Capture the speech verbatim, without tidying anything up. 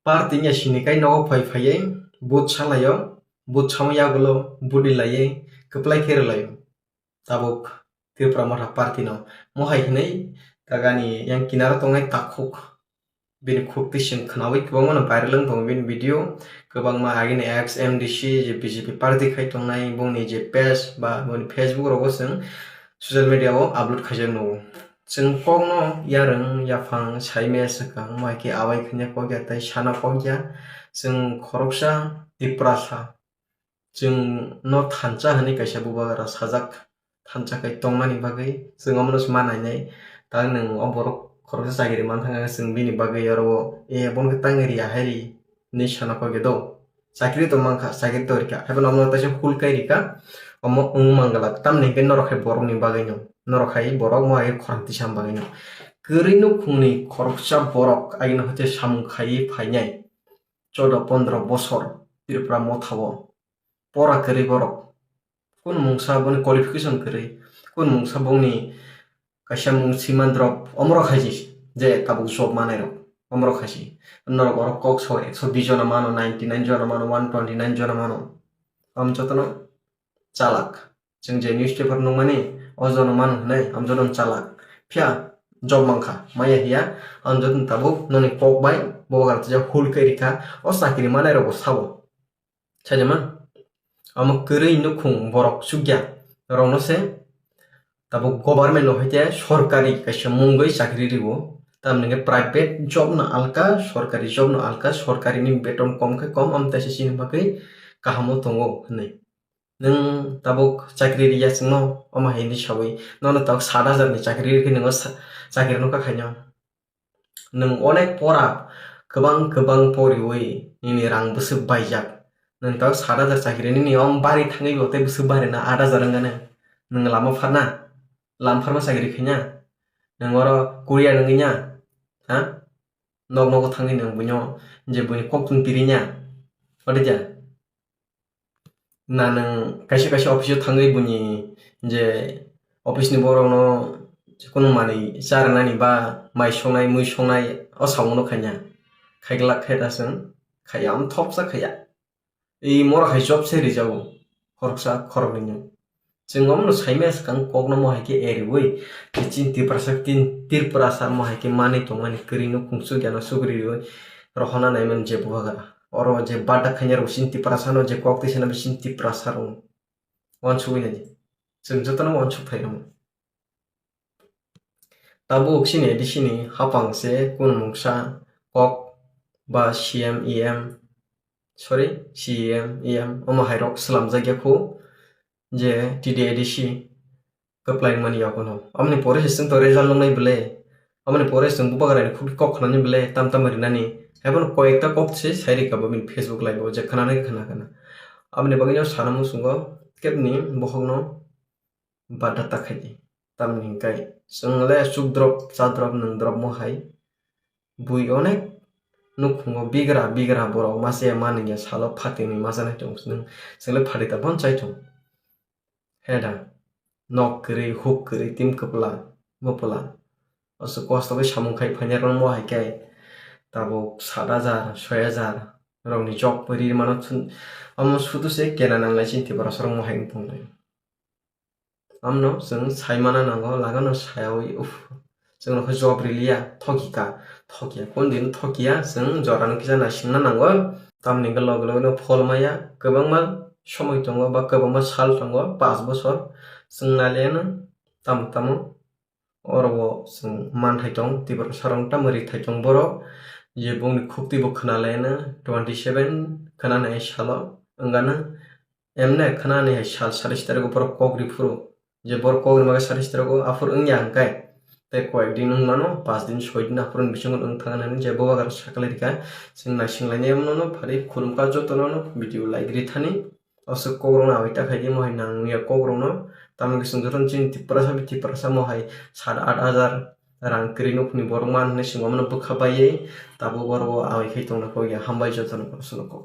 party wngya sini kai nogo phai phaiwi vote salaio, vote sama yagulo vote rilaiwi kwplai khe rwlaio. Tabuk Tripura Motha Party no mohai hinwi tagani yang kinaro tongnai takhuk bini khuk twi chwng khwnawi kwbangma no viral wng tongo bini video. Kwbangma agini ex M D C je B J P party khai tongnai bongni je page ba boni Facebook rogo chwng social media o upload khaijak nugo. Chwng kokno yarwng yaphang saimaya swkang mohai khe abai khanya kok ya tei sana kok ya. Chwng khoroksa Tiprasa chwng no thansa hwnwi kaisa bubagra sajak, thansa khai tongmani bagwi chwng omono se ma nainai. Tang nwng o borok khoroksa chakiri man thangkha chwng bini bagwi oro o, e, bono khe tangwi riya hai ri hinwi sana kok ya do. Chakiri to mankha, chakiri to rikha, haiphano omono taisa hul kai rikha, omo wng manglak. Tamni hwnkhe norok hai borokni bagwino, norok hai borok mo hai khorang tisa bagwino. Kwrwi nukhungni khoroksa borok agini hoite samung khaiwi phainai. Choudo pondro bosor Tripura Motha o pora kwrwi borok. Kunu mungsa boni qualification kwrwi, kunu mungsa bongni kaisa mung siman drop omorok hai si je tabuk job manai rok omorok hai si. Norok oro kok so ekso bish jona mano, ninety nine jona mano, one twenty nine jona mano. Am jotono chalak. Chwng je newspaper nukmani, o jono mano hwnwi, am jotono chalak. Phiya job mankha, maya hiya, am jotono tabuk noni kok bai bobo gal twijak hul khe rikha, o chakiri manai rokbo sabo. Saida man? Omo kwrwi nukhung borok chukya rokno se tabuk government no hoite sorkari kaisa mungwi chakri rio, tamni hwnkhe private job no alka, sorkari job no alka, sorkari ni beton kom khe kom, am taisa chini bagwi kaham o tongo hwnwi. Nwng tabuk chakri riya chwngno, omo hai hinwi sawi, nono tabuk sat hajar ni chakri rikhe nwng o sa-, chakri no kakhaino. Nwng onek pora kwbang kwbang poriwi nini rang bwswk baijak. Nwng tabuk sat hajar chakri nini om bari thangwi bo tei bwswk bari na aat hajar wngkha nw. Nwng lama pharna, lam pharma chakri khaina. Nwng oro Korea wngwi na, ha? Nok nogo thangwi nwng buino je buini koktun piri na. Ode ja. Na nwng kaisa kaisa office o thangwi buini je office ni borok no kunu manwi charwnani ba mai songnai mui songnai o samung no khaina. Khaiglak khe da chwng khaiya, am thopsa khaiya. I moro hai job se rijago khoroksa khoroknwi no. Chwng omono saimaya swkang kokno mo hai khe eriwi. Chini Tiprasa tin Tiprasa mo hai khe manwi tongmani kwrwi no khungsu gana sugriwi rohona naimani je bubagra. Oro je bada khaina rok chini Tiprasa no je kok twi sana chini Tiprasa rok. Wansugwi nai. Chwng jotono wansuk phai rwmani. Tabuk chini A D C ni hapang se kunu mungsa kok ba C M, E M, sorry, C E M, E M, omo hai rok swlamjak ya khu je T D A D C kwplai mani yago no. Amoni pore se chwng to result nungnai bwle. Amoni pore chwng bubagra ni khuk kok khnani bwle tam tam rinani. Haiphano koyekta kok se sai rika bo bini Facebook live o je khna nai khna khna. Amoni bagwi no sana muchungo kebni bohok no bada ta khaidi. Tamni hwnkhe chwng le chuk drop, cha drop, nwng drop mo hai. Bui onek nukhungo bigra bigra borok masa ya manwi ya salo phatingni masa nai tong chwng, chwng le phati ta bon chai thung. He da, nok kwrwi, huk kwrwi, tim kwpla, bwpla. Aswk kosto khe samung khai phainai rok mo hai khe tabuk sat hajar, soi hajar rokni job ri mano chwng, omo sudu se kena nanglai chini Tiprasa rok mo hai wng tonglai. Amno chwng saimana nango, lagano sayawi, uff, chwngno khe job riliya, thokika, thokiya, kondino thokiya, chwng jorano kisa naisingna nango. Tamni hwnkhe loge loge no phol maya, kwbangma somoi tongo ba kwbangma sal tongo, panch bosor, chwng nailiyano tamo tamo. Oro bo chwng manthai tong, Tiprasa rok tamo rithai tong borok, je bongni khukti bo khwna laiyana, twenty seven khwnani salo wngana. Emne khwnani hai sal satais tarik o borok kok ri phuru, je borok kok ri maka satais tarik o aphuru wngya hwnkhe, tei koyek din wng mano, panch din soi din aphuru ni bisingo wng thang nani je bubagra saklai rikha, chwng naising lainai mano no phari khulumkha jotono no video like ri thani, aswk kok rok no awi ta khaidi mohai nang ya kok rok no, tamo khe chwng jotono chini Tiprasa bai Tiprasa mohai sat aat hajar rang kwrwi nukhungni borok man hinwi chwng omono bwkha baiwi tabuk oro o awi khai tongna kok ya, hambai jotono borok salo kok.